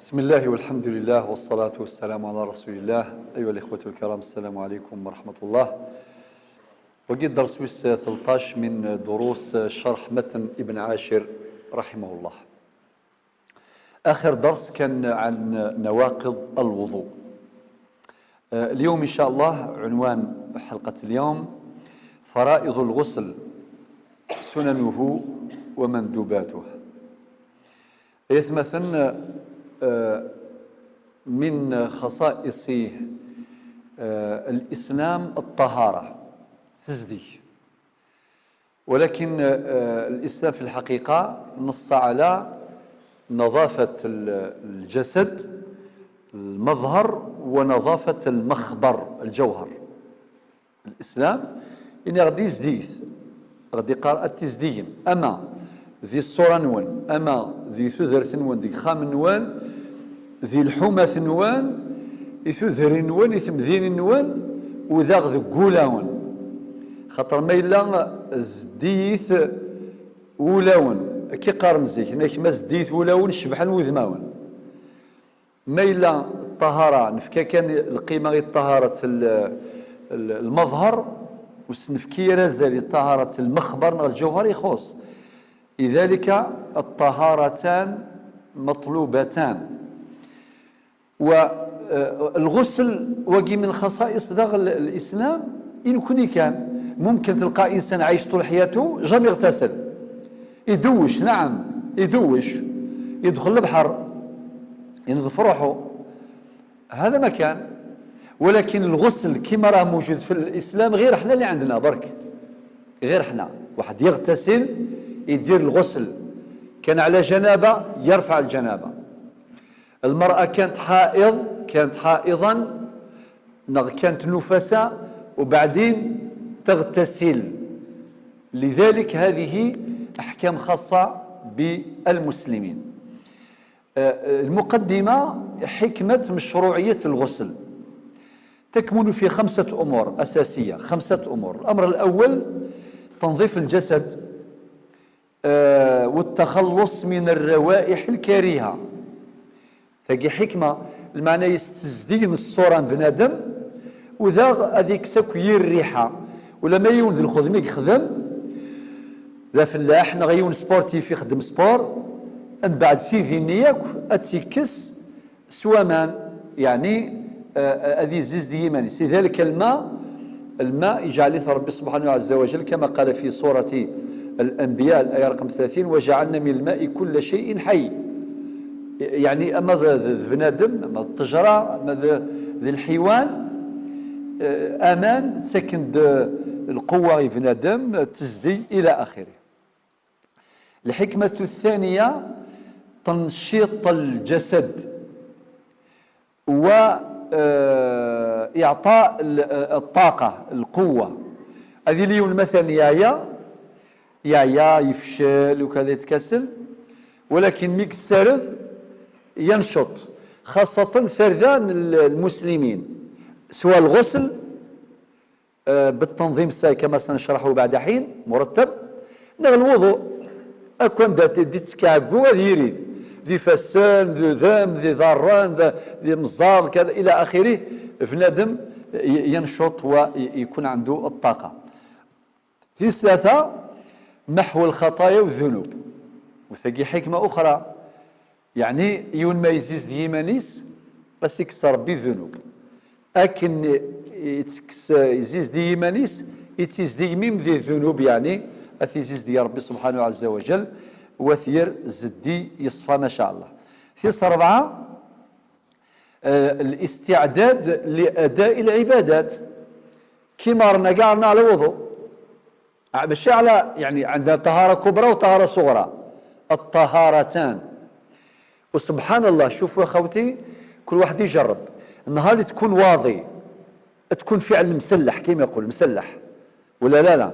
بسم الله والحمد لله والصلاة والسلام على رسول الله. أيها الإخوة الكرام، السلام عليكم ورحمة الله. وقد درس 13 من دروس شرح متن ابن عاشر رحمه الله. آخر درس كان عن نواقض الوضوء. اليوم إن شاء الله عنوان حلقة اليوم: فرائض الغسل، سننه ومندوباته. مثلا من خصائص الإسلام الطهارة، تزدي، ولكن الإسلام في الحقيقة نص على نظافة الجسد، المظهر، ونظافة المخبر، الجوهر. الإسلام إني غادي يزديث، غادي قراءة تزديم، أما ذي الصورة نون، أما ذي ثذرة نون، ذي خام نون، ذي الحومة نون، يثذر نون، يثمذين نون، وذا غذ قولاون. خاطر ما إلا زديث ولاون كي قارن زيك ناك ما زديث ولاون شبحان وذماون. ما إلا الطهارة نفكا كان القيمة غير طهارة المظهر، وسنفكي رازالي طهارة المخبر، الجوهر يخص. لذلك الطهارتان مطلوبتان. والغسل وقي من خصائص ذا الإسلام إن كوني كان ممكن تلقى إنسان عايش طول حياته jamais يغتسل، يدوش، نعم يدوش، يدخل البحر، ينظف روحه، هذا ما كان. ولكن الغسل كما راه موجود في الإسلام غير احنا اللي عندنا برك، غير احنا واحد يغتسل يدير الغسل، كان على جنابة يرفع الجنابة، المرأة كانت حائض، كانت حائضا، كانت نفسا، وبعدين تغتسل. لذلك هذه أحكام خاصة بالمسلمين. المقدمة: حكمة مشروعية الغسل تكمن في 5 أمور أساسية، 5 أمور. الأمر الأول تنظيف الجسد، والتخلص من الروائح الكريهة. ثقي حكمة، المعنى يستزدين الصورة بنادم وذا هذيك سكوير الريحة، ولا ما يون ذي الخدمة يخدم ذا فلاح نغيون sportif يخدم sport، من بعد في ذي اتيكس سوامان، يعني هذه زيز دي يماني. لذلك الماء يجعل ربي سبحانه عز وجل كما قال في سورة الأنبياء الآية رقم 30: وجعلنا من الماء كل شيء حي. يعني أما بنادم، أما التجرة، أما ذي الحيوان، أمان سكن القوة بنادم تزدي إلى آخره. الحكمة الثانية تنشيط الجسد و إعطاء الطاقة، القوة. هذه اليوم مثلا يا يفشل وكذا يتكسل، ولكن ميك السارذ ينشط، خاصة فرذان المسلمين، سواء الغسل بالتنظيم كما سنشرحه بعد حين مرتب، نغ الوضوء أكون دات دي تسكاكو هذه يريد ذي فسان، ذي ذام، ذي ضران، ذي مزار، كذا إلى آخره. بنادم ينشط ويكون عنده الطاقة. في 3 محو الخطايا والذنوب، وثقي حكمة أخرى، يعني يون ما يزيز ديمانيس بس يكسر بي الذنوب، أكن يتكس يزيز ديمانيس يتيز دي ميم ذي الذنوب، يعني أثيزيز دي ربي سبحانه عز وجل وثير زدي يصفى ما شاء الله. في 4 الاستعداد لأداء العبادات. كما رانا كاع على وضوء، ماشي على يعني عندنا طهارة كبرى وطهارة صغرى، الطهارتان. وسبحان الله، شوفوا اخوتي، كل واحد يجرب النهار اللي تكون واضي، تكون فعلا مسلح كما يقول، مسلح ولا لا؟ لا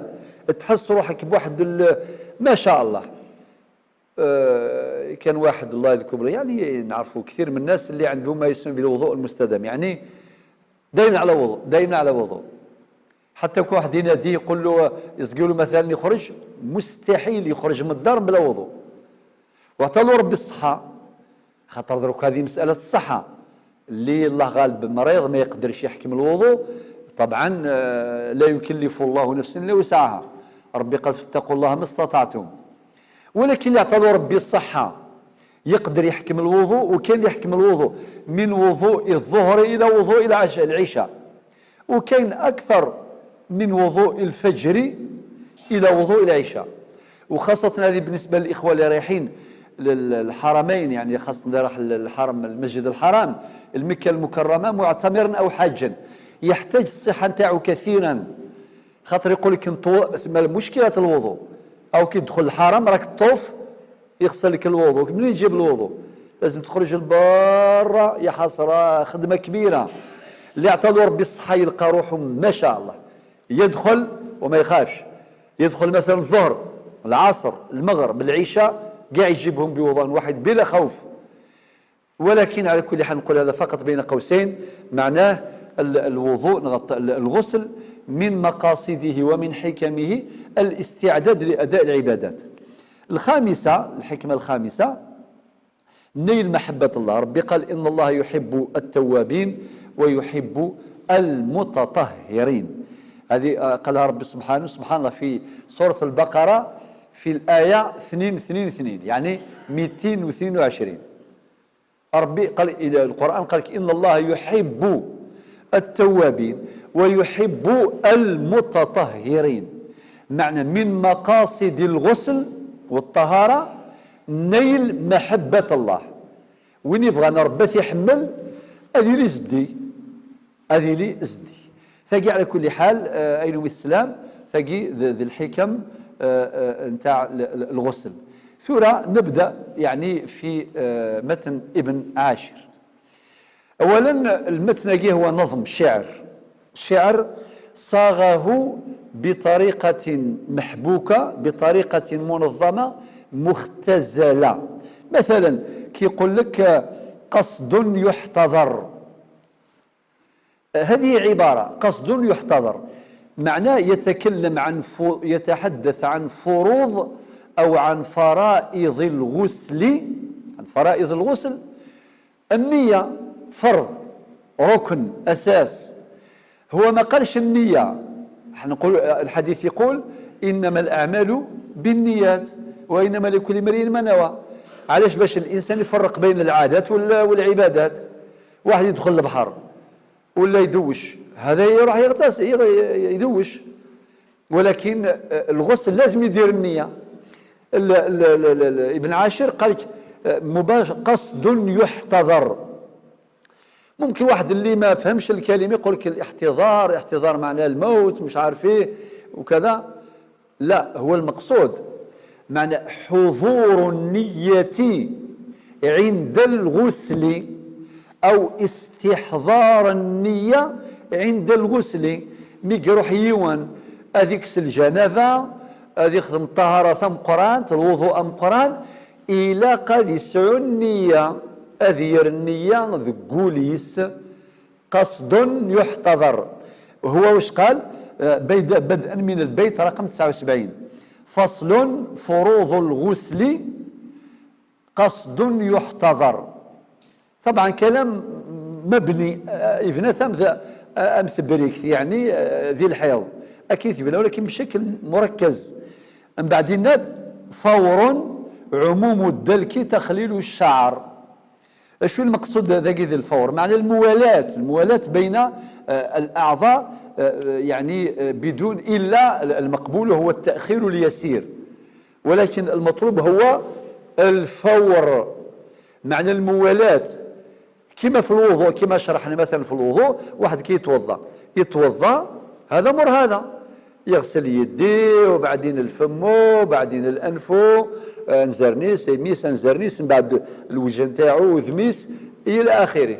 تحس روحك بواحد ما شاء الله. كان واحد الله يذكره، يعني نعرفوا كثير من الناس اللي عندهم ما يسمى بالوضوء المستدام، يعني دايما على وضوء، دايما على وضوء، حتى يكون واحد يناديه يقول له يسقي له مثلا يخرج، مستحيل يخرج من الدار بلا وضوء. وعطى له ربي الصحة. خاطر دروك هذه مسألة الصحة، اللي الله غالب مريض ما يقدرش يحكم الوضوء، طبعا لا يكلف الله نفسا الا وسعها، ربي قال فاتقوا الله ما استطعتم. ولكن اللي عطى له ربي الصحة يقدر يحكم الوضوء، وكان يحكم الوضوء من وضوء الظهر إلى وضوء العشاء، وكاين أكثر من وضوء الفجر إلى وضوء العشاء. وخاصة هذه بالنسبة للإخوة اللي رايحين للحرمين، يعني خاصة اللي راح للحرم المسجد الحرام المكة المكرمة معتمرا أو حاجا، يحتاج الصحة نتاعو كثيرا، خاطر يقول لك مشكلة الوضوء، أو كي تدخل الحرم راك تطوف يغسل لك الوضوء، منين تجيب الوضوء؟ لازم تخرج لبرا، يا حسرة خدمة كبيرة. اللي عطى له ربي الصحة يلقى روحه ما شاء الله، يدخل وما يخافش، يدخل مثلا الظهر العصر المغرب العشاء كاع يجيبهم بوضوء واحد بلا خوف. ولكن على كل حال نقول هذا فقط بين قوسين، معناه الوضوء الغسل من مقاصده ومن حكمه الاستعداد لأداء العبادات. الخامسة، الحكمة الخامسة، نيل محبة الله. ربي قال إن الله يحب التوابين ويحب المتطهرين. هذه قالها ربي سبحانه سبحان الله في سورة البقرة في الآية 222، يعني 222. ربي قال إلى القرآن قال لك إن الله يحب التوابين ويحب المتطهرين. معنى من مقاصد الغسل والطهارة نيل محبة الله. وين يبغى ربي يحمل هذه لي زدي، هذه لي زدي. فاقي على كل حال أينو السلام فاقي ذي الحكم نتاع الغسل. ثورة نبدأ يعني في متن ابن عاشر. أولا المتن هو نظم شعر، شعر صاغه بطريقة محبوكة، بطريقة منظمة مختزلة. مثلا كيقول لك قصد يحتضر، هذه عبارة قصد يحتضر، معناه يتكلم عن يتحدث عن فروض أو عن فرائض الغسل، عن فرائض الغسل. النية فرض، ركن، أساس. هو ما قالش النية، احنا نقول الحديث يقول إنما الأعمال بالنيات وإنما لكل امرئ ما نوى. علاش؟ باش الإنسان يفرق بين العادات والعبادات. واحد يدخل البحر ولا يدوش، هذا يروح يغتسل يدوش، ولكن الغسل لازم يدير النية. ابن عاشر قال قصد يحتضر. ممكن واحد اللي ما فهمش الكلمة يقول لك الاحتضار، احتضار معناه الموت مش عارف ايه وكذا. لا، هو المقصود معنى حضور النية عند الغسل أو استحضار النية عند الغسل. مي يروح يوان هذيك الجنابة، هذه يخدم الطهارة ثم قران، الوضوء أم قران، إلى قد يسعو النية، أذير النية ذقوليس قصد يحتضر. هو واش قال؟ بدءا من البيت رقم 79، فصل فروض الغسل قصد يحتضر. طبعا كلام مبني ابن ثم أمث بريكت، يعني ذي الحيض أكيد يبنى، ولكن بشكل مركز. من بعد الناد فور عموم الدلك تخليل الشعر. شو المقصود ذاك ذي الفور؟ معنى الموالاة، الموالاة بين الأعضاء، يعني بدون إلا المقبول هو التأخير اليسير، ولكن المطلوب هو الفور. معنى الموالاة كما في الوضوء، كما شرحنا مثلا في الوضوء، واحد كي يتوضأ، يتوضأ هذا مر هذا، يغسل يديه وبعدين الفم وبعدين الأنف، انزرنيس ميس انزرنيس، من بعد الوجه نتاعو وذميس إلى آخره.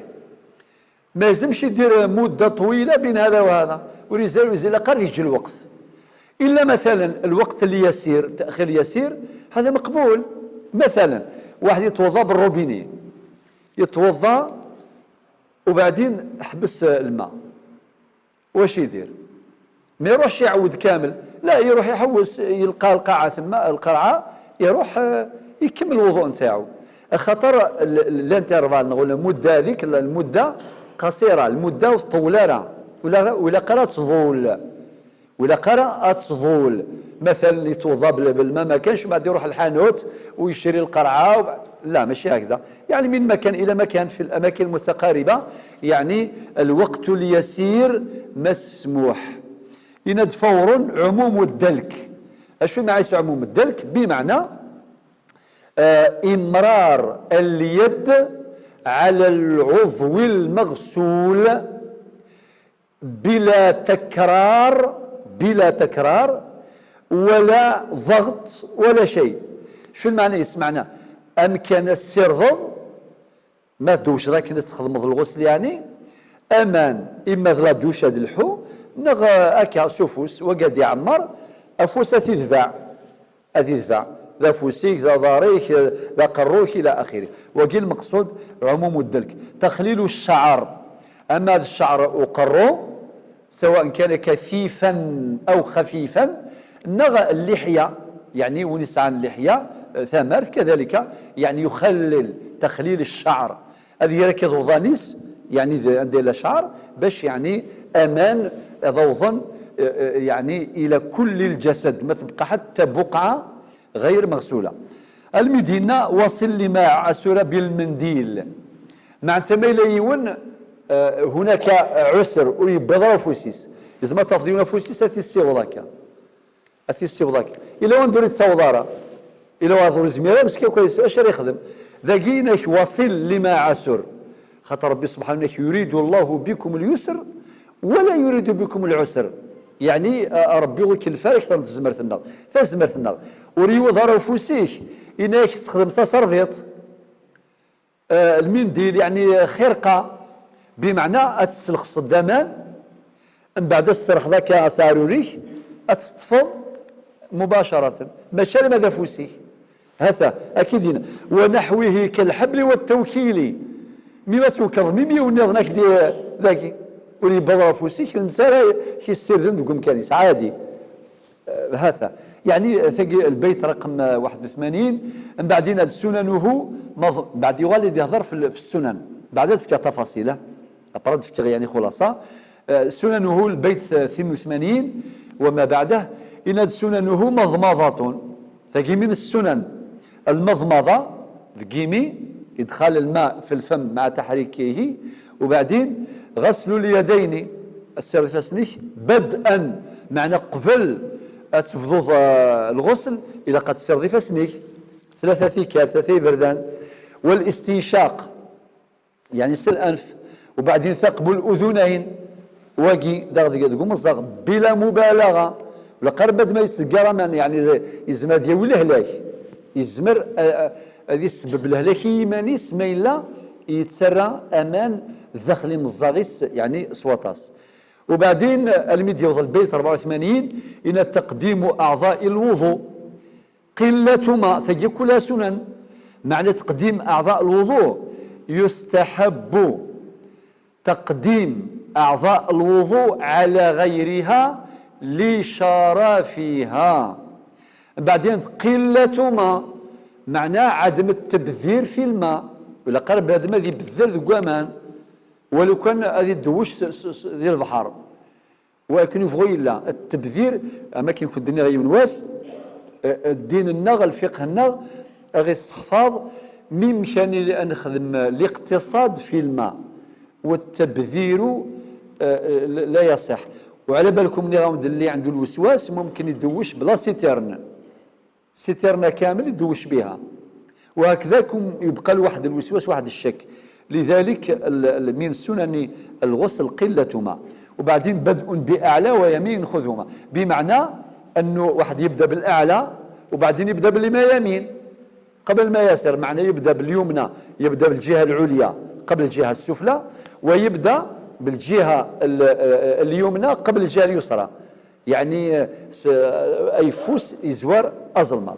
ما لازمش يدير مدة طويلة بين هذا وهذا، وريزال ويزال قال يجي الوقت. إلا مثلا الوقت اليسير، التأخير اليسير هذا مقبول. مثلا واحد يتوضأ بالروبيني، يتوضأ وبعدين حبس الماء، واش يدير؟ ما يروحش يعود كامل، لا يروح يحوس، يلقى القاعة ثم القرعة، يروح يكمل الوضوء نتاعو. خاطر l'intervalle نقول المدة، هذيك المدة قصيره، المدة طويلة ولا قرا تطول، ولا قرا تطول. مثلا يتوضا بالماء ما كانش، بعد يروح الحانوت ويشري القرعه، لا ماشي هكذا. يعني من مكان الى مكان في الاماكن المتقاربه، يعني الوقت اليسير مسموح. إن فور عموم الدلك. اشو معنى عموم الدلك؟ بمعنى امرار اليد على العضو المغسول بلا تكرار، بلا تكرار ولا ضغط ولا شيء. شو المعنى؟ يسمعنا امكن السرض ما دوش راك تخدم الغسل، يعني امان اما la douche هاد الحو نغ اكا سوفوس وقاد يعمر افوس تدفع اتدفع ذا فوسيك ذا ضاريك ذا قروك الى اخره. وقيل المقصود عموم الدلك. تخليل الشعر، اما هذا الشعر وقرو سواء كان كثيفا او خفيفا، نغ اللحيه، يعني ونس عن اللحية ثمرت كذلك، يعني يخلل تخليل الشعر هذه يركض ضانيس، يعني عندي شعر باش يعني امان ضوضا يعني الى كل الجسد، ما تبقى حتى بقعة غير مغسوله. المدينة وصل لما عسر بالمنديل، معناتها ما يليون هناك عسر ويبضر فوسيس، لازم تفضيون فوسيس اثي هكا اثي هكا الى وين دوري تصوضارا الى وين زميره مسكين كويس اش راه يخدم ذاكيناش. وصل لما عسر، خاطر ربي سبحانه يريد الله بكم اليسر ولا يريد بكم العسر. يعني ربي وكل الفارق اكثر من تزمرت النار تزمرت النار وريو ضرر فوسيك اناك تستخدم تصرفيط المنديل، يعني خرقه، بمعنى اتسلخ الصدامان من بعد السرخ ذاك ساروريك اتطفض مباشرة ماشي ماذا فوسيك هذا اكيد. ونحوه كالحبل والتوكيل، ميما توكض ميمي ونظنك دي ذاكي ولي بضر فوسيك نسى كي السير ذن كانيس عادي. هذا يعني ثقي البيت رقم 81. من بعدين سننه، بعد يغالي يهضر في السنن، بعد تفكر تفاصيله أبرد تفكر يعني خلاصة. سننه البيت 82 وما بعده. إن سننه مضمضة، ثقي من السنن المضمضة، ذقيمي إدخال الماء في الفم مع تحريكه، وبعدين غسل اليدين السر فاسنيك بدءا، معنى قبل تفضوض الغسل إلى قد السر فاسنيك ثلاثة ثيكات ثلاثة بردان. والاستنشاق يعني سل الأنف، وبعدين ثقب الأذنين واقي داغ مزاغ بلا مبالغة ولا قرب ما يتقرا، يعني يزمر ديال الهلاك، يزمر هذه السبب الهلاك يمانيس ما إلا يتسرى امان داخل مزاغيس يعني سواطاس. وبعدين الميديا البيت 84 إن تقديم أعضاء الوضوء قلة ما ثجي كلها سنن. معنى تقديم أعضاء الوضوء يستحب تقديم أعضاء الوضوء على غيرها لشرفها. بعدين قلة ما معناه عدم التبذير في الماء، ولا قرب هذا ما يبذر ذو ولو كان هذه الدوش ديال البحر، ولكن يبغوا لا التبذير. اما كي يكون الدنيا غير واس الدين النغ الفقه النغ غير الصحفاظ ميمكن نخدم الاقتصاد في الماء والتبذير لا يصح. وعلى بالكم اللي عنده الوسواس ممكن يدوش بلا citerne، citerne كامل يدوش بها، وهكذا يبقى لواحد الوسواس واحد الشك. لذلك من سنن الغسل قلة ماء. وبعدين بدء بأعلى ويمين خذهما، بمعنى أنه واحد يبدأ بالأعلى وبعدين يبدأ بالما يمين قبل ما يسر، معنى يبدأ باليمنى، يبدأ بالجهة العليا قبل الجهة السفلى، ويبدأ بالجهة اليمنى قبل الجهة اليسرى، يعني أي فوس يزوار أزلمر.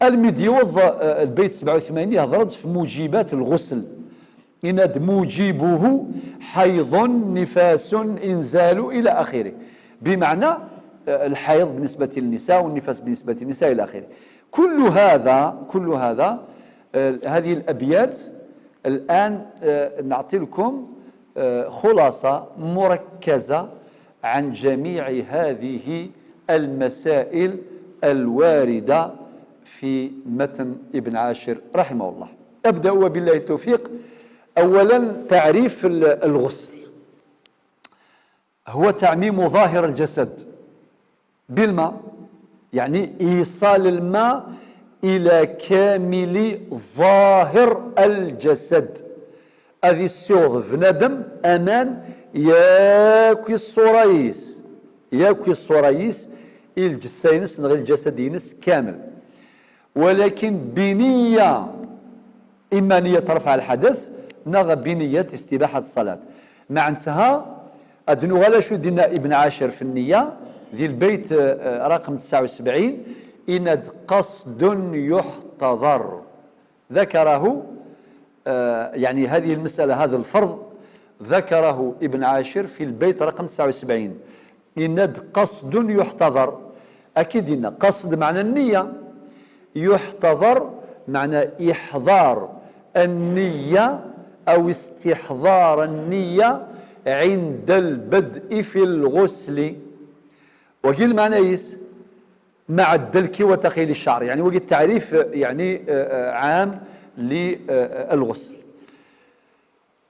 المديوض البيت 87 يهضرد في موجبات الغسل. إن موجبه حيض نفاس إنزال إلى آخره، بمعنى الحيض بالنسبة للنساء والنفاس بالنسبة للنساء إلى آخره. كل هذا هذه الأبيات. الآن نعطي لكم خلاصة مركزة عن جميع هذه المسائل الواردة في متن ابن عاشر رحمه الله. أبدأ وبالله التوفيق. أولا، تعريف الغسل هو تعميم ظاهر الجسد بالماء، يعني إيصال الماء إلى كامل ظاهر الجسد. هذه السيوض بنادم أمان ياكي الصوريس، ياكي الصوريس الجسينس نغير الجسد ينس كامل، ولكن بنية، إما نية رفع الحدث نغ بنية استباحة الصلاة. معناتها أدنو غلا شو دينا ابن عاشر في النية ذي البيت رقم 79، إن قصد يحتضر ذكره، يعني هذه المسألة، هذا الفرض ذكره ابن عاشر في البيت رقم 79، إن قصد يحتضر. أكيد إن قصد معنى النية، يحتضر معنى إحضار النية أو استحضار النية عند البدء في الغسل. وقيل معنى يس مع الدلك وتخيل الشعر، يعني وقيل تعريف يعني عام للغسل.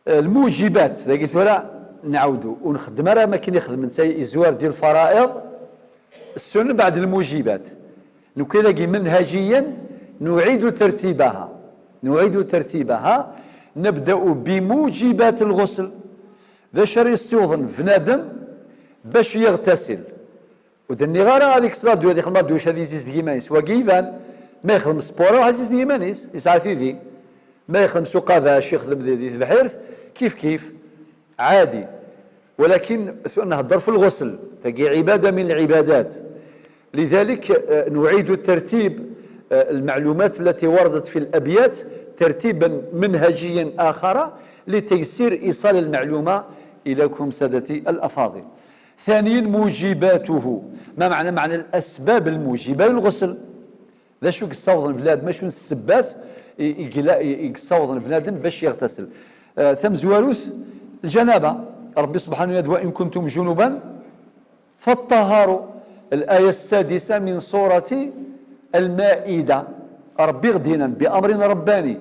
الموجبات ذاك ثورة نعاودو ونخدم، راه ما كاين يخدم نساي الزوار ديال الفرائض السنن بعد الموجبات، نكذا منهجيا نعيد ترتيبها، نعيد ترتيبها. نبدأ بموجبات الغسل. ذا شري السوضن بنادم باش يغتسل، ودني غير هذيك الصلاة دو هذيك المرة دوش هذه زيز ديمانيس وكيفان ما يخدم سبورة وعزيز ديمانيس يسعى في ذي، ما يخدم سوق باش يخدم ذي البحيرث كيف كيف عادي. ولكن نهضر في الغسل فهي عبادة من العبادات، لذلك نعيد الترتيب المعلومات التي وردت في الأبيات ترتيبا منهجيا آخر لتيسير إيصال المعلومة إليكم سادتي الأفاضل. ثانيا موجباته، ما معنى؟ معنى الأسباب الموجبة للغسل. ذا شو قصوض البلاد، ما شو السباث يقصوض البنادم باش يغتسل. ثم زواروث الجنابة، ربي سبحانه يدعو وإن كنتم جنبا فالطهاروا، الآية السادسة من سورة المائدة. ربي غدينا بأمر رباني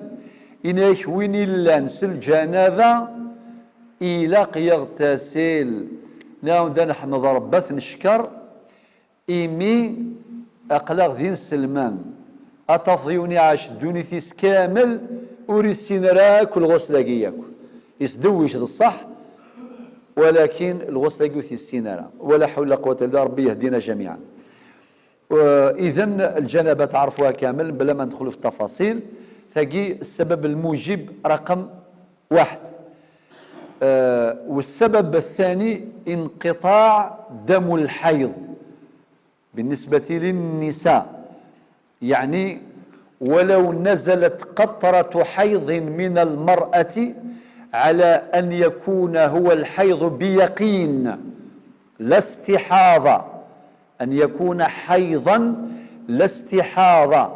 إناش وين إلا الجنابة إلاق يغتسل. نعاود نحمد ربات نشكر إيمي أقلاغ ذين سلمان أتفضيوني عاش دونيثيس كامل وريسين راك الغسل ياك يسدويش الصح، ولكن الغسل يسينا ولا حول ولا قوة إلا بالله. ربي يهدينا جميعا. إذن الجنابة تعرفوها كامل بلا ما ندخلوا في التفاصيل. ثقي السبب الموجب رقم 1. والسبب الثاني انقطاع دم الحيض بالنسبة للنساء، يعني ولو نزلت قطرة حيض من المرأة على أن يكون هو الحيض بيقين لا استحاضة، أن يكون حيضا لا استحاضة،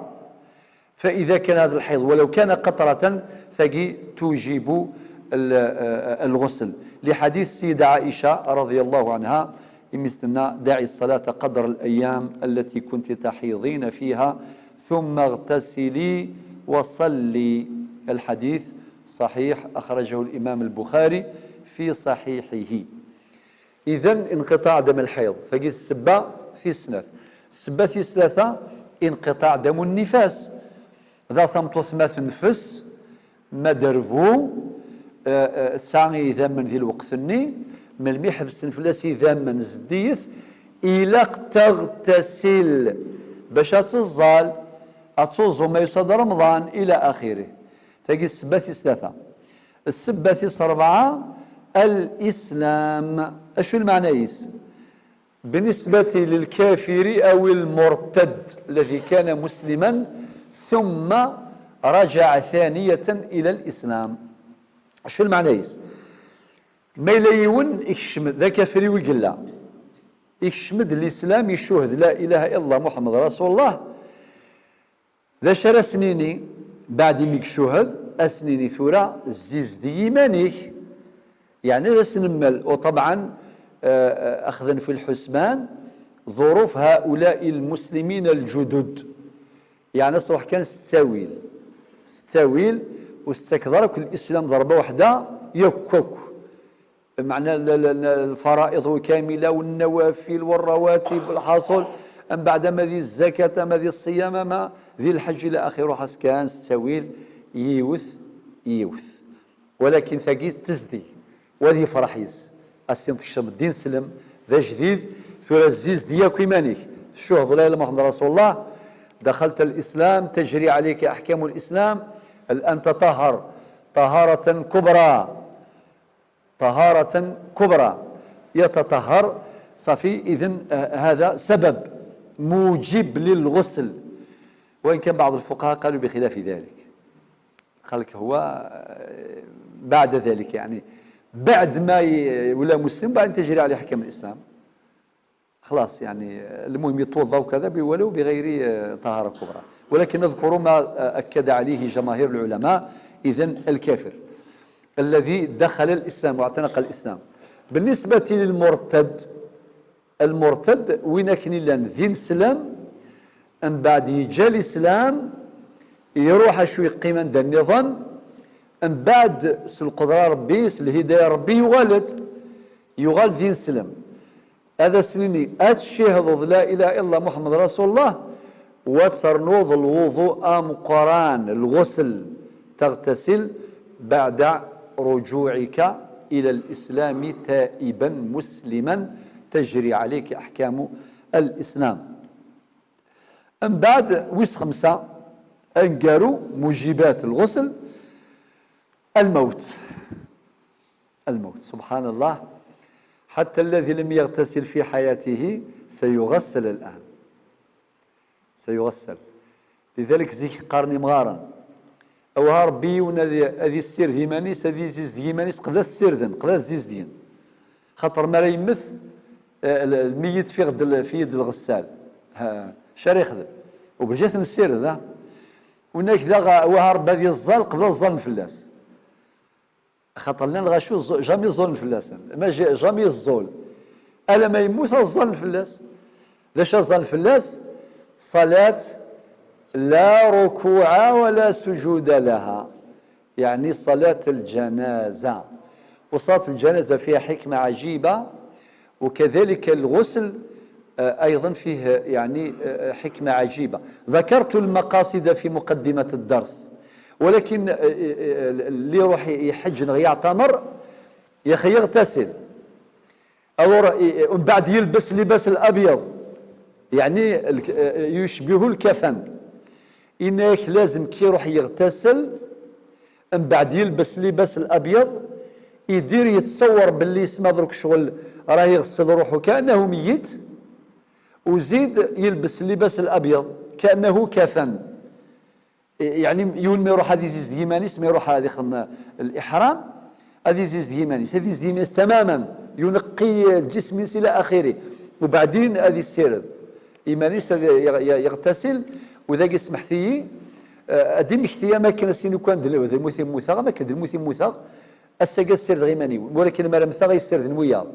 فإذا كان هذا الحيض ولو كان قطرة فقي توجب الغسل، لحديث السيدة عائشة رضي الله عنها إمستنا داعي الصلاة قدر الأيام التي كنت تحيضين فيها ثم اغتسلي وصلي. الحديث صحيح أخرجه الإمام البخاري في صحيحه. إذن انقطاع دم الحيض فقي السبة في سنة، السبة في ثلاثة انقطاع دم النفاس، ذا ثمطوث ما تنفس ما درفو ساعة إذا من ذي الوقت الني من الميحبس نفلاس إذا من زديث إلا تغتسل باش تزال أتوزو ما يصاد رمضان إلى آخره. تاقي السبة في ثلاثة. السبة في أربعة الإسلام. أشو المعنى يس؟ بالنسبة للكافر أو المرتد الذي كان مسلما ثم رجع ثانية إلى الإسلام. شو المعنى يس؟ ما يليون يكشمد ذا كافري ويقلا يكشمد الإسلام يشهد لا إله إلا الله محمد رسول الله، ذا شرا سنيني بعد ميك شهد أسنيني ثورة زيزدي إيمانيك، يعني سنمل. وطبعا أخذا في الحسبان ظروف هؤلاء المسلمين الجدد، يعني صروح كان ستاويل واستكثر الإسلام ضربة واحدة يكوك، معنى الفرائض كاملة والنوافل والرواتب والحاصل، أم بعد ما ذي الزكاة ما ذي الصيام ما ذي الحج إلى آخره، حس كان ستاويل يوث، ولكن ثقيت تزدي وذي فرحيس السين تكشف الدين سلم ذا جديد ثورة الزيز دياك إيمانيك شو لا محمد رسول الله، دخلت الإسلام تجري عليك أحكام الإسلام، الآن تطهر طهارة كبرى، طهارة كبرى، يتطهر صافي. إذن هذا سبب موجب للغسل، وإن كان بعض الفقهاء قالوا بخلاف ذلك، قالك هو بعد ذلك، يعني بعد ما ولا مسلم بعد تجري عليه أحكام الإسلام خلاص، يعني المهم يتوضا وكذا ولو بغير طهارة كبرى. ولكن نذكر ما أكد عليه جماهير العلماء. إذن الكافر الذي دخل الإسلام واعتنق الإسلام. بالنسبة للمرتد، المرتد وين كان لان ذين سلام، من بعد يجا الإسلام يروح شوي قيمة عند النظام، من بعد القدرة ربي الهداية ربي يغالد ذين سلام. هذا سنيني أتشهد لا إله إلا الله محمد رسول الله، وترنوض الوضوء أم قران الغسل، تغتسل بعد رجوعك إلى الإسلام تائبا مسلما تجري عليك أحكام الإسلام. من بعد ويس 5 أنقروا موجبات الغسل الموت. الموت سبحان الله، حتى الذي لم يغتسل في حياته سيغسل الآن، سيغسل. لذلك زيك قارني مغارا أو ربي ونذي هذه السير ذيمانيس هذه زيز ذيمانيس قبل السير قبل زيز دين، خاطر ما لا يمث الميت في غد في يد الغسال شاري يخدم وبجات السير ذا هناك ذا وهرب هذه الزال قبل الظلم فلاس، خاطر لنا الغشو جامي الظلم فلاس، ما جامي الزول ألا ما يموت الظلم فلاس. ذا شا الظلم فلاس؟ صلاة لا ركوع ولا سجود لها، يعني صلاة الجنازة. وصلاة الجنازة فيها حكمة عجيبة، وكذلك الغسل أيضا فيه يعني حكمة عجيبة. ذكرت المقاصد في مقدمة الدرس، ولكن اللي يروح يحج يعتمر يا أخي يغتسل، أو ومن بعد يلبس اللباس الأبيض، يعني يشبه الكفن. إنك لازم كي يروح يغتسل من بعد يلبس اللباس الأبيض، يدير يتصور باللي اسمه درك شغل راه يغسل روحه كأنه ميت، وزيد يلبس اللباس الأبيض كأنه كفن. يعني يوم ما يروح هذه زيز ديمانيس، ما يروح هذه الإحرام هذه زيز ديمانيس، هذه زيز ديمانيس تماما، ينقي الجسم إلى آخره، وبعدين هذه السيرد إيمانيس يغتسل. وذا يسمح فيه أدي مكتيا ما كان سينو كان دلموثي موثا، ما كان دلموثي موثا الساقا السيرد غيماني، ولكن ما رمثا غيسيرد نويا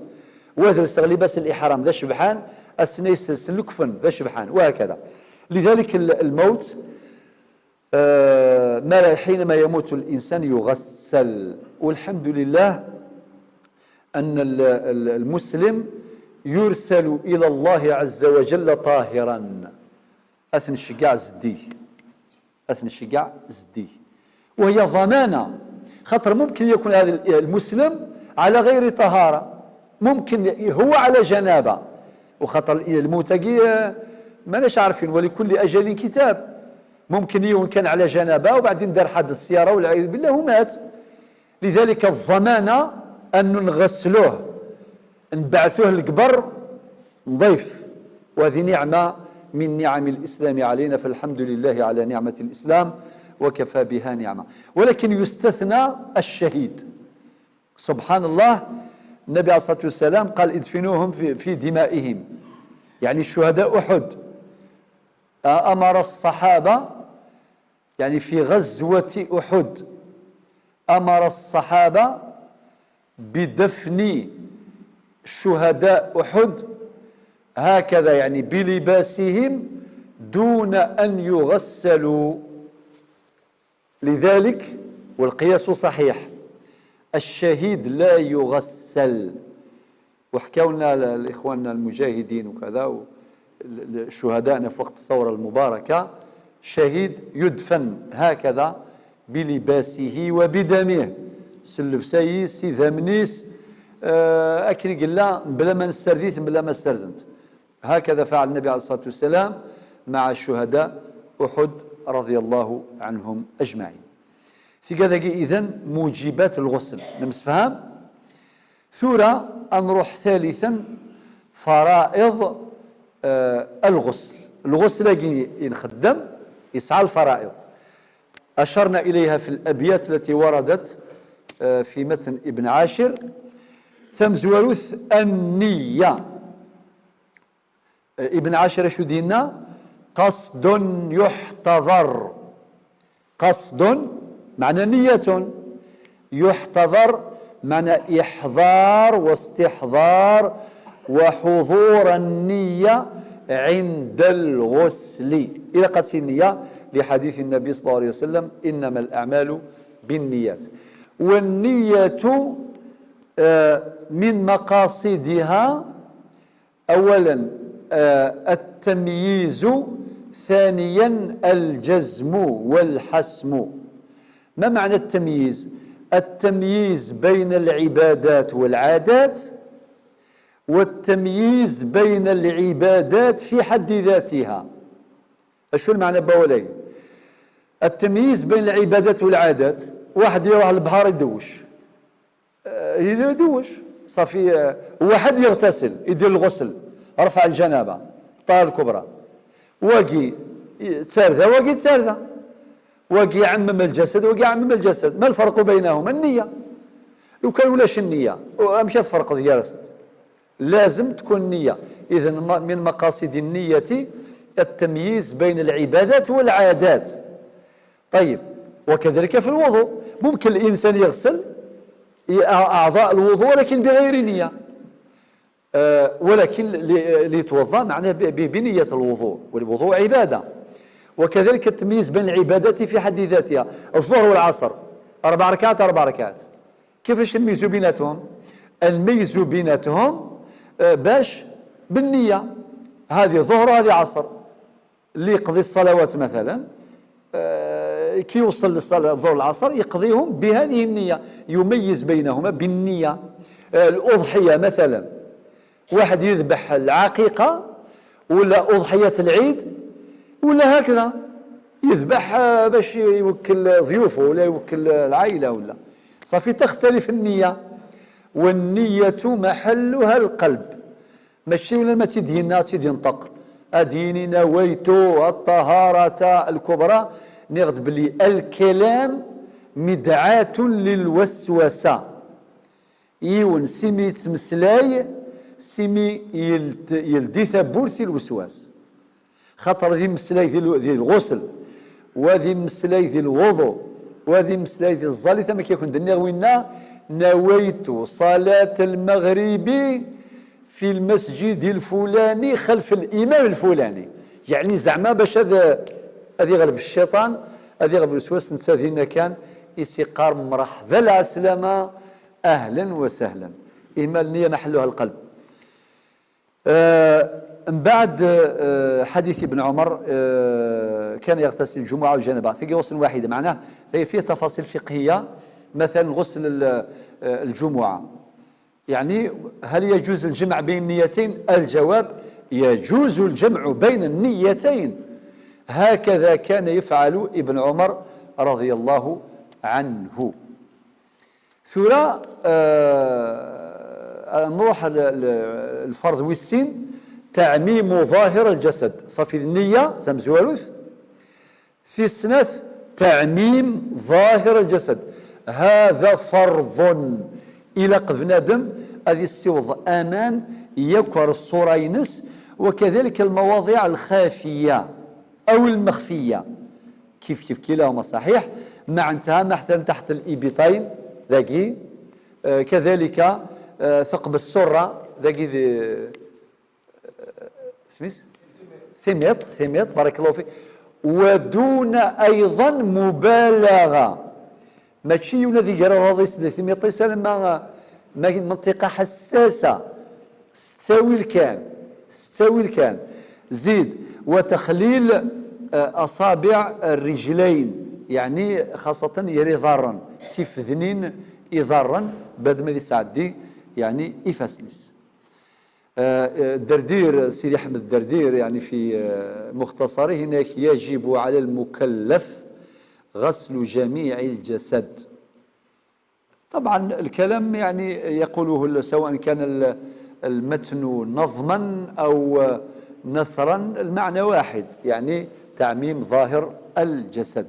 وذرس لباس الإحرام ذا شبحان، السنة يسلسل الكفن ذا شبحان، وهكذا. لذلك الموت ما حينما يموت الإنسان يغسل. والحمد لله أن المسلم يرسل إلى الله عز وجل طاهرا، أثن شقاع زدي، أثن شقاع زدي، وهي ضمانة. خاطر ممكن يكون هذا المسلم على غير طهارة، ممكن هو على جنابة، وخاطر الموتى ما عارفين، ولكل أجل كتاب. ممكن يكون كان على جنابة وبعدين دار حادث السيارة والعياذ بالله ومات. لذلك الضمانة أن نغسلوه، نبعثوه القبر نظيف، وهذه نعمة من نعم الإسلام علينا، فالحمد لله على نعمة الإسلام وكفى بها نعمة. ولكن يستثنى الشهيد. سبحان الله، النبي عليه الصلاة والسلام قال ادفنوهم في دمائهم، يعني الشهداء أحد. أمر الصحابة يعني في غزوة أحد أمر الصحابة بدفن شهداء أحد هكذا، يعني بلباسهم دون أن يغسلوا. لذلك والقياس صحيح، الشهيد لا يغسل. وحكوا لنا الإخوان المجاهدين وكذا شهداءنا في وقت الثورة المباركة، شهيد يدفن هكذا بلباسه وبدمه، سلف سايس سي أكري قلا بلا ما نسترديت بلا ما استردنت. هكذا فعل النبي عليه الصلاة والسلام مع الشهداء أحد رضي الله عنهم أجمعين. في كذا إذن موجبات الغسل نمسفهم. ثورة نروح ثالثا فرائض الغسل. الغسل ينخدم يسعى الفرائض، أشرنا إليها في الأبيات التي وردت في متن ابن عاشر. ثمزوروث النية، ابن عاشر شو دينا؟ قصد يحتضر، قصد معنى نية، يحتضر معنى إحضار واستحضار وحضور النية عند الغسل. إلى قصد النية لحديث النبي صلى الله عليه وسلم إنما الأعمال بالنيات. والنية من مقاصدها أولا التمييز، ثانيا الجزم والحسم. ما معنى التمييز؟ التمييز بين العبادات والعادات، والتمييز بين العبادات في حد ذاتها. شو المعنى بولاي؟ التمييز بين العبادات والعادات، واحد يروح للبحر يدوش، يدوش صافي، واحد يغتسل يدير الغسل رفع الجنابة الطهارة الكبرى، واقي تسارده واقي تسارده، واقي يعمم الجسد واقي يعمم الجسد. ما الفرق بينهما؟ النية. لو كان ولاش النية امشي الفرق ديال، لازم تكون النية. إذن من مقاصد النية التمييز بين العبادات والعادات. طيب وكذلك في الوضوء، ممكن الإنسان يغسل أعضاء الوضوء ولكن بغير نية، ولكن ليتوضأ معناه بنية الوضوء، والوضوء عبادة. وكذلك التمييز بين العبادات في حد ذاتها، الظهر والعصر 4 ركعات 4 ركعات، كيفاش نميزوا بيناتهم؟ نميزوا بيناتهم باش بالنية، هذه ظهر وهذه عصر. اللي يقضي الصلوات مثلا كي يوصل للصلاة الظهر والعصر يقضيهم بهذه النية، يميز بينهما بالنية. الأضحية مثلا، واحد يذبح العقيقة ولا أضحية العيد ولا هكذا، يذبح باش يوكل ضيوفه ولا يوكل العائلة ولا، صافي تختلف النية. والنية محلها القلب، ماشي ولا ما تدينا تينطق أديني نويت الطهارة الكبرى، نغد بلي الكلام مدعاة للوسوسة. يون سيمي تمسلاي سيمي يلدي ثبورتي الوسواس، خاطر ذي مسلاي ذي الغسل وذي مسلاي ذي الوضوء وذي مسلاي ذي الزالي. ثم كيكون دنيا وينا نويت صلاة المغرب في المسجد الفلاني خلف الإمام الفلاني، يعني زعما باش هذا يغلب الشيطان، هذا يغلب الوسواس. نتا ذينا كان يسيقار مرحبا العسلامة أهلا وسهلا. إهمال النية محلها القلب. من بعد حديث ابن عمر كان يغتسل الجمعة والجنابة في غسل واحدة، معناه فيه تفاصيل فقهية. مثلا غسل الجمعة، يعني هل يجوز الجمع بين النيتين؟ الجواب يجوز الجمع بين النيتين، هكذا كان يفعل ابن عمر رضي الله عنه. ثورة نروح الفرض والسين، تعميم ظاهر الجسد. صافي النية تمزوالوث في السنة تعميم ظاهر الجسد، هذا فرض إلى بنادم هذه السوض أمان يكر الصورة ينس. وكذلك المواضيع الخافية أو المخفية، كيف كيف كلاهما صحيح. معنتها محثا تحت الإبطين ذاكي، كذلك ثقب السرة ذاكي، سميس ثميط ثميط، بارك الله فيك. ودون أيضا مبالغة، ماشي يونا ذي قرا ثميطيس لما منطقة حساسة، ستاوي الكان ستاوي الكان. زيد وتخليل أصابع الرجلين، يعني خاصة يري ضارا تيفذنين إضارا بعد ما يسعدي يعني إفاسنس. الدردير سيدي أحمد الدردير يعني في مختصره هناك يجب على المكلف غسل جميع الجسد. طبعا الكلام يعني يقوله سواء كان المتن نظما أو نثرا المعنى واحد، يعني تعميم ظاهر الجسد.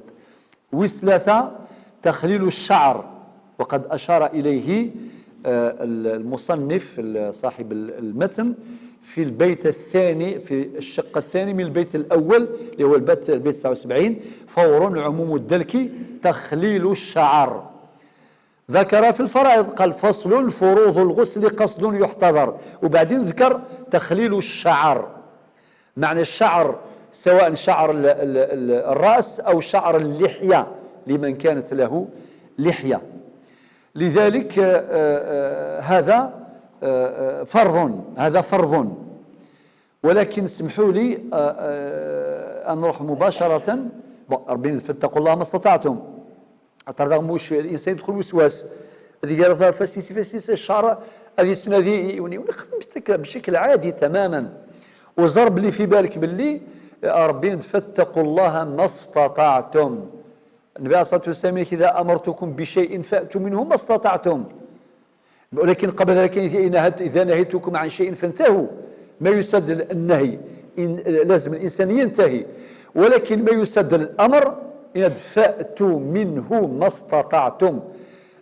وثلاثة تخليل الشعر، وقد أشار إليه المصنف صاحب المتن في البيت الثاني، في الشق الثاني من البيت الأول اللي هو البيت 79، فور عموم الدلك تخليل الشعر. ذكر في الفرائض قال فصل فروض الغسل قصد يحتضر، وبعدين ذكر تخليل الشعر. معنى الشعر سواء شعر الرأس أو شعر اللحية لمن كانت له لحية. لذلك هذا فرض، هذا فرض. ولكن اسمحوا لي أن نروح مباشرة. ربي فاتقوا الله ما استطعتم. ترى موش الإنسان يدخل وسواس، هذه قالت فاسيسي فاسيسي الشعر هذه السنة هذه ونخدم بشكل عادي تماما. وزرب اللي في بالك باللي ربي فاتقوا الله ما استطعتم. النبي عليه الصلاة والسلام إذا أمرتكم بشيء فأتوا منه ما استطعتم، ولكن قبل ذلك إذا نهيتكم عن شيء فانتهوا. ما يسد النهي، لازم الإنسان ينتهي، ولكن ما يسد الأمر فأتوا منه ما استطعتم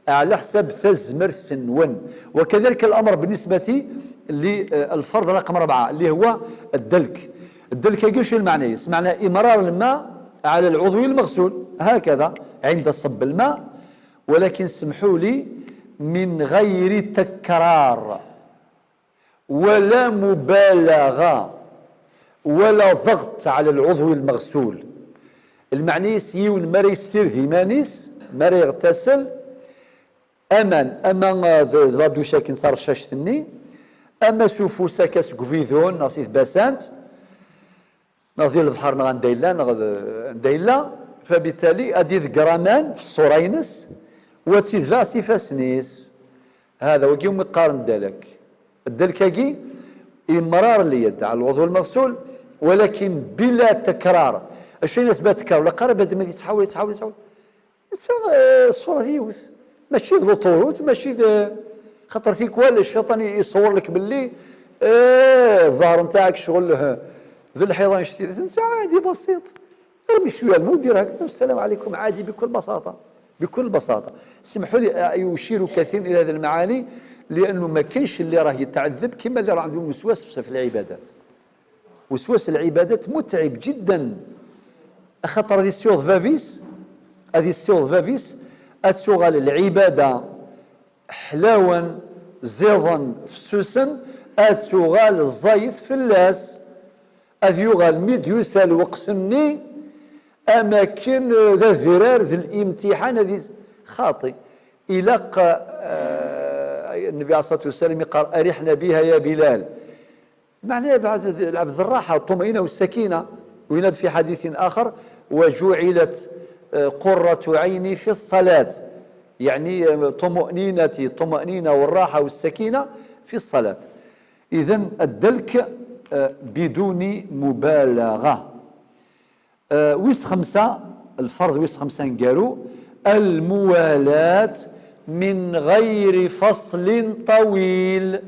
على حسب تزمر ثنون. وكذلك الأمر بالنسبة للفرض رقم 4 اللي هو الدلك. الدلك شو المعنى؟ معنى إمرار الماء على العضو المغسول هكذا عند صب الماء، ولكن سمحوا لي من غير تكرار ولا مبالغة ولا ضغط على العضو المغسول. المعني سيون مري يسير في مانيس مري يغتسل امان اما لا دوشا كي صار شاشتني اما سوفو ساكاس كوفيذون نصيف باسانت نظير البحر نغنديلا نغنديلا. فبالتالي ادي ذكرامان في الصورينس وتيدفع سيفاسنيس. هذا وكيوم يقارن دالك الدلكاكي امرار اليد على العضو المغسول ولكن بلا تكرار. الشيء الناس بلا تكرار ولا قرب ما تحاول تحاول تحاول الصورة ديوث ماشي l'autoroute ماشي خاطر تيكوال الشيطان يصور لك باللي الظهر نتاعك شغل ذو الحيطان شتي انت عادي بسيط، ارمي شوية الماء ودير هكذا والسلام عليكم عادي بكل بساطة بكل بساطة. سمحوا لي يشير كثير الى هذه المعاني لانه ما كاينش اللي راه يتعذب كما اللي راه عنده وسواس في العبادات. وسواس العبادات متعب جدا، خاطر هذه السيوض فافيس هذه السيوض فافيس اتسوغال العبادة حلاوا زيضا فسوسا اتسوغال الزايد فلاس اذ يغال ميد يسال وقتني اماكن ذا ذرار ذا الامتحان هذه خاطي. الى النبي عليه الصلاة والسلام قال ارحنا بها يا بلال، معناه بعد العبد الراحة الطمأنينة والسكينة. ويناد في حديث اخر وجعلت قرة عيني في الصلاة، يعني طمأنينتي الطمأنينة والراحة والسكينة في الصلاة. إذن الدلك بدون مبالغة. ويس 5 الفرض ويس 5 قالوا الموالاة من غير فصل طويل،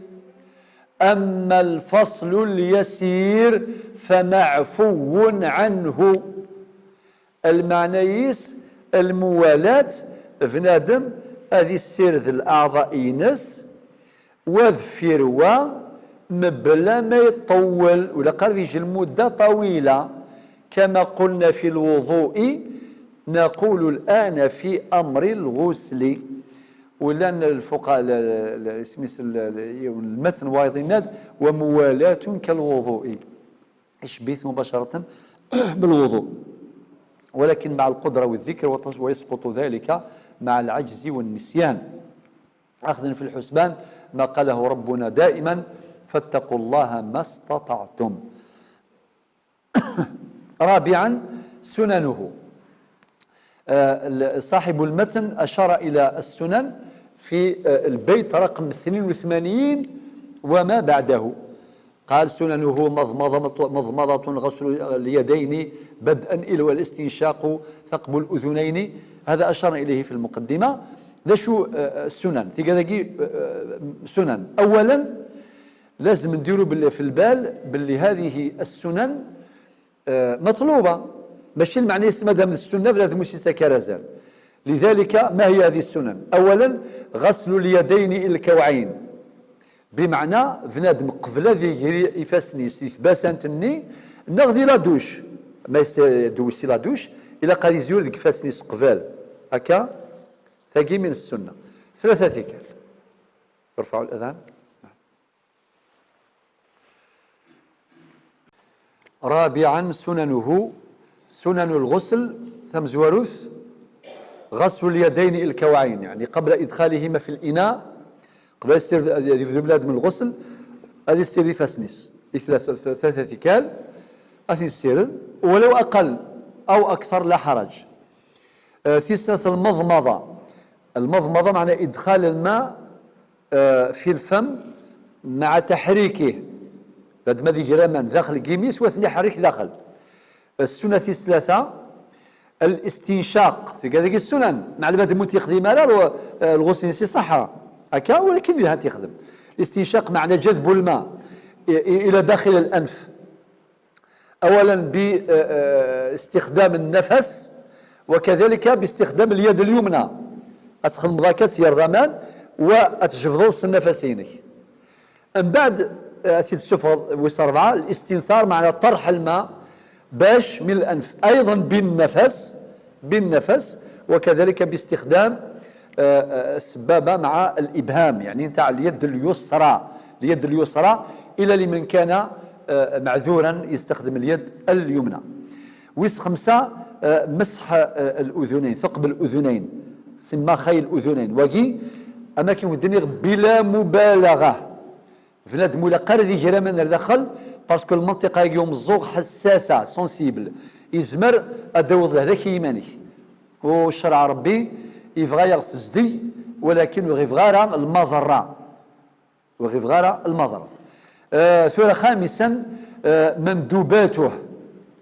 أما الفصل اليسير فمعفو عنه. المعنى الموالاة بنادم هذه السير ذي الأعضاء ينس وذفيروا مبلا ما يطول ولا قال يجي المدة طويلة كما قلنا في الوضوء. نقول الآن في أمر الغسل. ولان الفقهاء المتن وايض وموالاة كالوضوء، اشبث مباشرة بالوضوء، ولكن مع القدرة والذكر، ويسقط ذلك مع العجز والنسيان، أخذا في الحسبان ما قاله ربنا دائما: فاتقوا الله ما استطعتم. رابعا سننه. صاحب المتن أشار إلى السنن في البيت رقم 82 وما بعده. قال: سننه مضمضة، غسل اليدين بدءا إلى، والاستنشاق، ثقب الأذنين. هذا أشار إليه في المقدمة. ذا شو السنن في سنن. أولا لازم نديروا في البال باللي هذه السنن مطلوبة، ماشي المعنى مادام السنة بلا موسيسا كرزال. لذلك ما هي هذه السنن؟ أولا غسل اليدين إلى الكوعين، بمعنى بنادم قبل ذي يفاسني يتباسنتني نغذي la douche، ما يدوش la douche إلا قال يزور ذيك فاسنيس قبال هكا. ثاقي من السنة. ثلاثة ثقال. ارفعوا الأذان. رابعا سننه، سنن الغسل ثمزوروث غسل اليدين إلى الكوعين، يعني قبل إدخالهما في الإناء، قبل يصير بلاد من الغسل هذه يصير فاسنيس ثلاثة ثقال أثني السير، ولو أقل أو أكثر لا حرج. ثالثة المضمضة. المضمضة معنى إدخال الماء في الفم مع تحريكه، بعد ما ذي جرامان داخل قيميس وثني حريك داخل. السنة الثلاثة الاستنشاق، في هذيك السنن مع الباد مو تيخدم راه الغسل سي صحة هكا، ولكن لها تيخدم. الاستنشاق معنى جذب الماء إلى داخل الأنف، أولا باستخدام النفس، وكذلك باستخدام اليد اليمنى، أتخدم ذاك يا الرمان وأتجفض النفسينك. من بعد تسفض ويس أربعة الاستنثار معنى طرح الماء باش من الأنف أيضا بالنفس، وكذلك باستخدام السبابة مع الإبهام، يعني نتاع اليد اليسرى، اليد اليسرى إلى لمن كان معذورا يستخدم اليد اليمنى. ويس خمسة مسح الأذنين، ثقب الأذنين، سماخي الأذنين، وكي أماكن ودني بلا مبالغة. بنادم ولا قال ذي جرمان داخل parce que المنطقة يوم الزوغ حساسة sensible، يزمر أدوض له ذاك يمانك. وشرع ربي يبغى يغتزدي، ولكن وغيبغى المضرة، وغيبغى المضرة. ثورة خامسا مندوباته،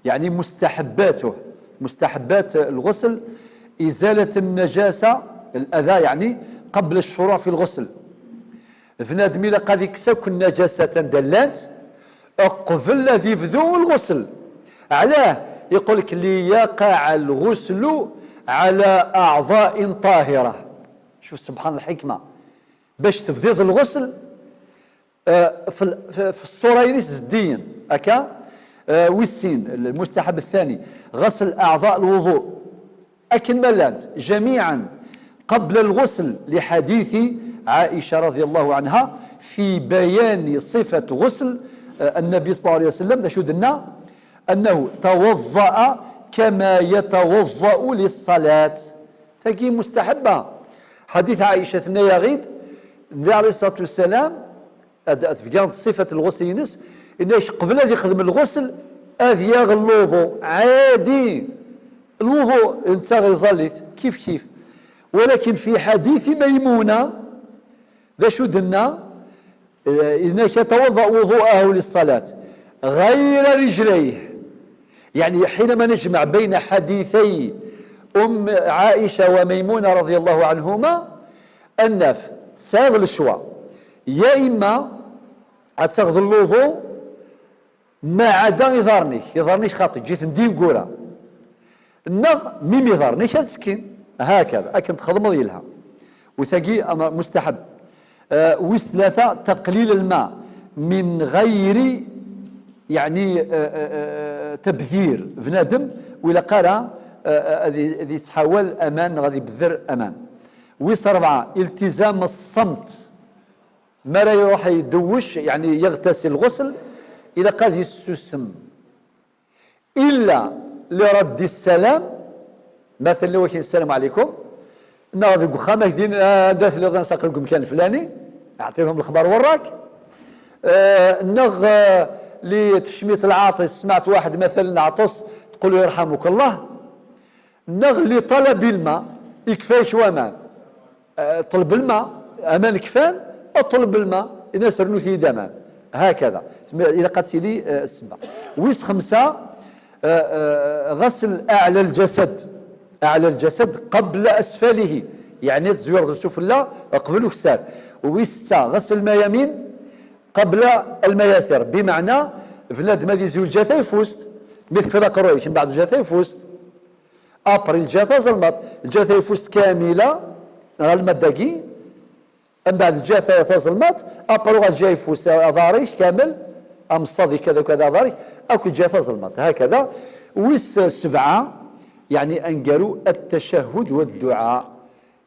يعني مستحباته، مستحبات الغسل إزالة النجاسة الأذى، يعني قبل الشروع في الغسل. بنادم إلا قاد يكساك النجاسة دلات قبل الذي يبدو الغسل. علاه؟ يقول لك ليقع الغسل على أعضاء طاهرة. شوف سبحان الحكمة، باش تفضيض الغسل في الصورة زديا هكا. والسين المستحب الثاني غسل أعضاء الوضوء أكن ملانت جميعا قبل الغسل، لحديث عائشة رضي الله عنها في بيان صفة غسل النبي صلى الله عليه وسلم. شو درنا؟ أنه توضأ كما يتوضأ للصلاة، فكي مستحبة. حديث عائشة ثنايا غيد النبي عليه الصلاة والسلام في صفة الغسل ينس إنه قبل هذه يخدم الغسل أذياغ الوضوء عادي، الوضوء إنسان غيظليت كيف كيف. ولكن في حديث ميمونة ذا شو درنا؟ إنه يتوضأ وضوءه للصلاة غير رجليه. يعني حينما نجمع بين حديثي أم عائشة وميمونة رضي الله عنهما النف ساغ الشوا، يا إما أتغذ الوضوء ما عدا يضارنيك، يضارنيش خاطئ جيت ندير كورة النغ ميم يضارنيك تسكين هكذا أكن تخدم ديالها وثاقي مستحب. وثلاثة تقليل الماء من غير يعني تبذير. بنادم ولا قرا هذه يتحاول امان، غادي يبذر امان. ويس 4 التزام الصمت، ما لا يروح يدوش يعني يغتسل الغسل الى قاد يسسم الا لرد السلام. مثلا لو كاين السلام عليكم ناخذ خامك دين داث اللي نساق لكم مكان الفلاني، اعطيهم الخبر وراك. نغ لتشميت العاطس، سمعت واحد مثلا عطس تقول له يرحمك الله. نغ لطلب الماء، يكفيش وامان، طلب الماء امان كفان، اطلب الماء الناس رنوثي دمان هكذا الى قتلي السبع. ويس 5 غسل اعلى الجسد، اعلى الجسد قبل اسفله، يعني تزوير السفلى قبل وكسار. ويس 6 غسل الميامين قبل المياسر، بمعنى فلاد ما يزول جاثا يفوست مثل في قروي من بعد جاثا يفوست ابري الجاثا زلمط الجاثا يفوست كاملة المداكي، من بعد الجاثا تزلمط ابري غا يفوس ضاريش كامل امصادي كذا وكذا ضاريش اكو جاثا زلمط هكذا. ويس 7 يعني انقروا التشهد والدعاء،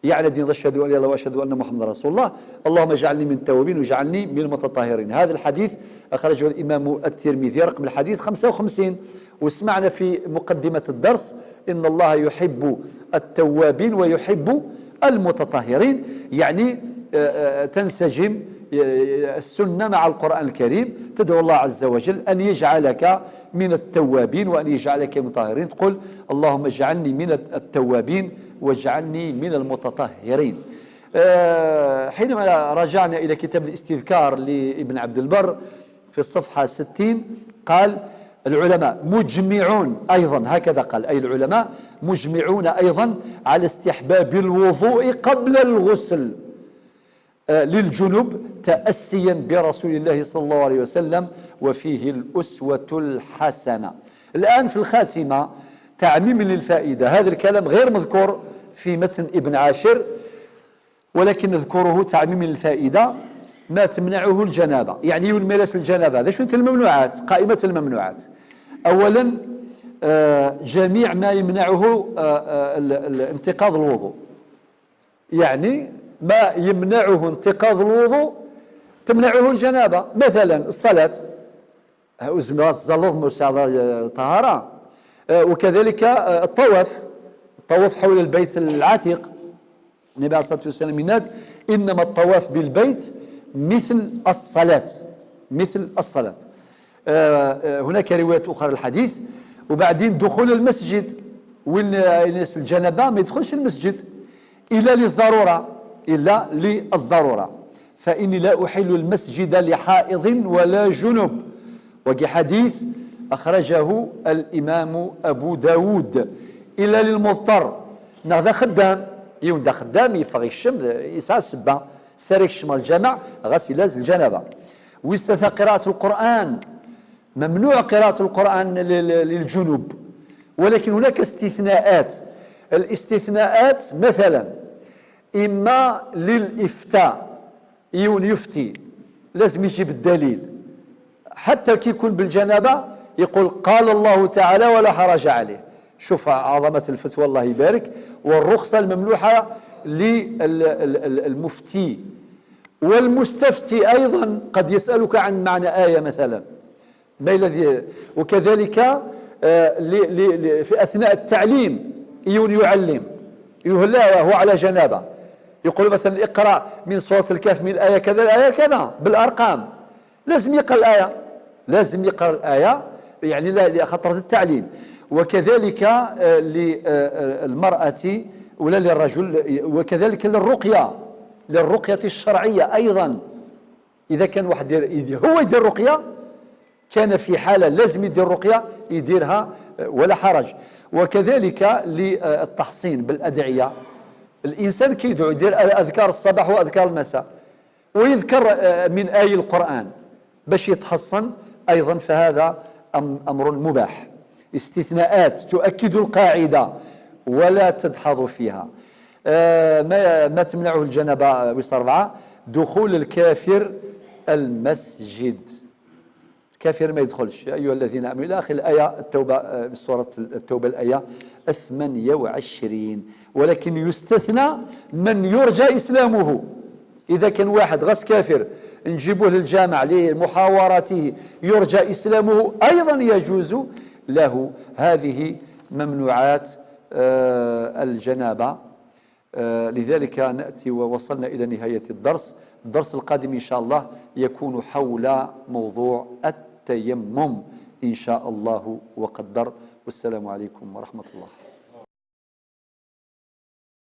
يعني دين أشهد أن لا إله إلا الله وأشهد أن محمد رسول الله، اللهم اجعلني من التوابين واجعلني من المتطهرين. هذا الحديث أخرجه الإمام الترمذي، رقم الحديث 55. وسمعنا في مقدمة الدرس إن الله يحب التوابين ويحب المتطهرين، يعني تنسجم السنة مع القرآن الكريم. تدعو الله عز وجل أن يجعلك من التوابين وأن يجعلك من المتطهرين، تقول اللهم اجعلني من التوابين واجعلني من المتطهرين. حينما رجعنا إلى كتاب الاستذكار لابن عبد البر في الصفحة 60 قال العلماء مجمعون أيضا، هكذا قال، أي العلماء مجمعون أيضا على استحباب الوضوء قبل الغسل للجنوب تأسيا برسول الله صلى الله عليه وسلم، وفيه الأسوة الحسنة. الآن في الخاتمة تعميم للفائدة، هذا الكلام غير مذكور في متن ابن عاشر ولكن نذكره تعميم للفائدة. ما تمنعه الجنابة، يعني يمارس الجنابة، هذا شو الممنوعات، قائمة الممنوعات. أولا جميع ما يمنعه انتقاض الوضوء، يعني ما يمنعه انتقاض الوضوء تمنعه الجنابة. مثلا الصلاة، طهارة، وكذلك الطواف، الطواف حول البيت العتيق. النبي عليه الصلاة والسلام ينادي إنما الطواف بالبيت مثل الصلاة، مثل الصلاة. هناك روايات أخرى للحديث. وبعدين دخول المسجد، وين الناس الجنابة ما يدخلش المسجد إلا للضرورة، إلا للضرورة، فإني لا أحل المسجد لحائض ولا جنب. وفي حديث أخرجه الإمام أبو داود. إلا للمضطر، نهضا خدام، يوم دا خدام يفغ الشم يسعى السبة سارك الشمال الجامع غسل الجنابة. ويستثنى قراءة القرآن، ممنوع قراءة القرآن للجنوب، ولكن هناك استثناءات. الاستثناءات مثلا إما للإفتاء، يون يفتي لازم يجيب الدليل، حتى كي يكون بالجنابة يقول قال الله تعالى ولا حرج عليه. شوف عظمة الفتوى الله يبارك، والرخصة الممنوحة للمفتي. والمستفتي أيضا قد يسألك عن معنى آية مثلا، ما الذي. وكذلك في أثناء التعليم يون يعلم يهلا وهو على جنابة، يقول مثلا اقرأ من سورة الكهف من الآية كذا الآية كذا بالأرقام، لازم يقرأ الآية، لازم يقرأ الآية، يعني لخطرة التعليم. وكذلك للمرأة ولا للرجل، وكذلك للرقية، للرقية الشرعية أيضا. إذا كان واحد هو يدير رقية، كان في حالة لازم يدير رقية يديرها ولا حرج. وكذلك للتحصين بالأدعية، الإنسان كيدعو يدير أذكار الصباح وأذكار المساء، ويذكر من آي القرآن باش يتحصن أيضا، فهذا أمر مباح. استثناءات تؤكد القاعدة ولا تدحض فيها. ما تمنعه الجنابة وص 4 دخول الكافر المسجد. الكافر ما يدخلش. يا أيها الذين آمنوا إلى آخر الآية، التوبة، سورة التوبة الآية 28. ولكن يستثنى من يرجى إسلامه. إذا كان واحد غاس كافر نجيبوه للجامع لمحاورته يرجى إسلامه أيضا يجوز له. هذه ممنوعات الجنابة. لذلك نأتي ووصلنا إلى نهاية الدرس. الدرس القادم إن شاء الله يكون حول موضوع التيمم إن شاء الله وقدر. والسلام عليكم ورحمة الله.